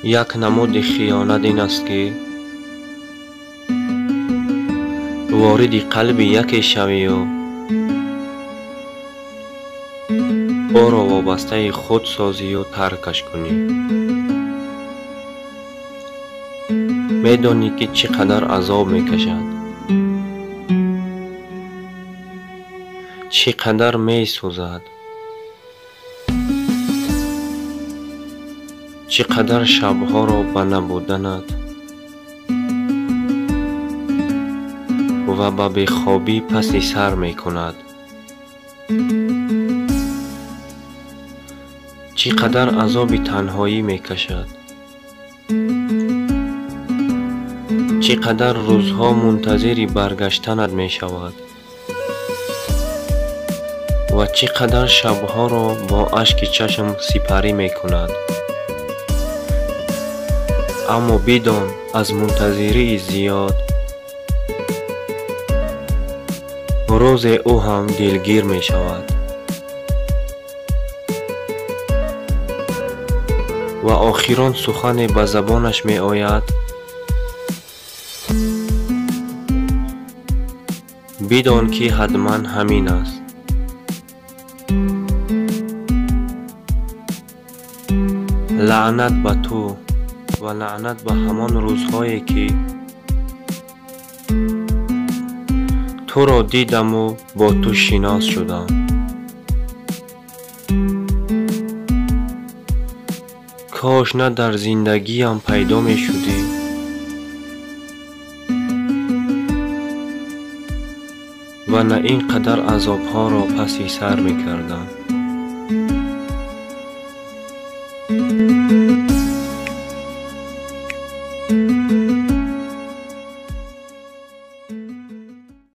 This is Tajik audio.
Як намуди хиёнат ин аст, ки вориди қалби яке шавию ӯро вобастаи худ созию таркаш кунӣ. Медонӣ, ки чӣ қадар азоб мекашад, чӣ қадар месӯзад, чӣ қадар шабҳоро ба набуданат ва ба бехобӣ паси сар мекунад, чӣ қадар азоби танҳоӣ мекашад, чӣ қадар рӯзҳо мунтазири баргаштанат мешавад ва чӣ қадар шабҳоро бо ашки чашм сипарӣ мекунад. Аммо бидон, аз мунтазирии зиёд рӯзе ӯ ҳам дилгир мешавад ва охирон сухане ба забонаш меояд. Бидон, ки ҳатман ҳамин аст. Лаънат ба ту ва лаънат ба ҳамон рӯзҳое, ки туро дидаму бо ту шинос шудам. Кош на дар зиндагиам пайдо мешудӣ, ва на ин қадар азобҳоро паси сар мекардам.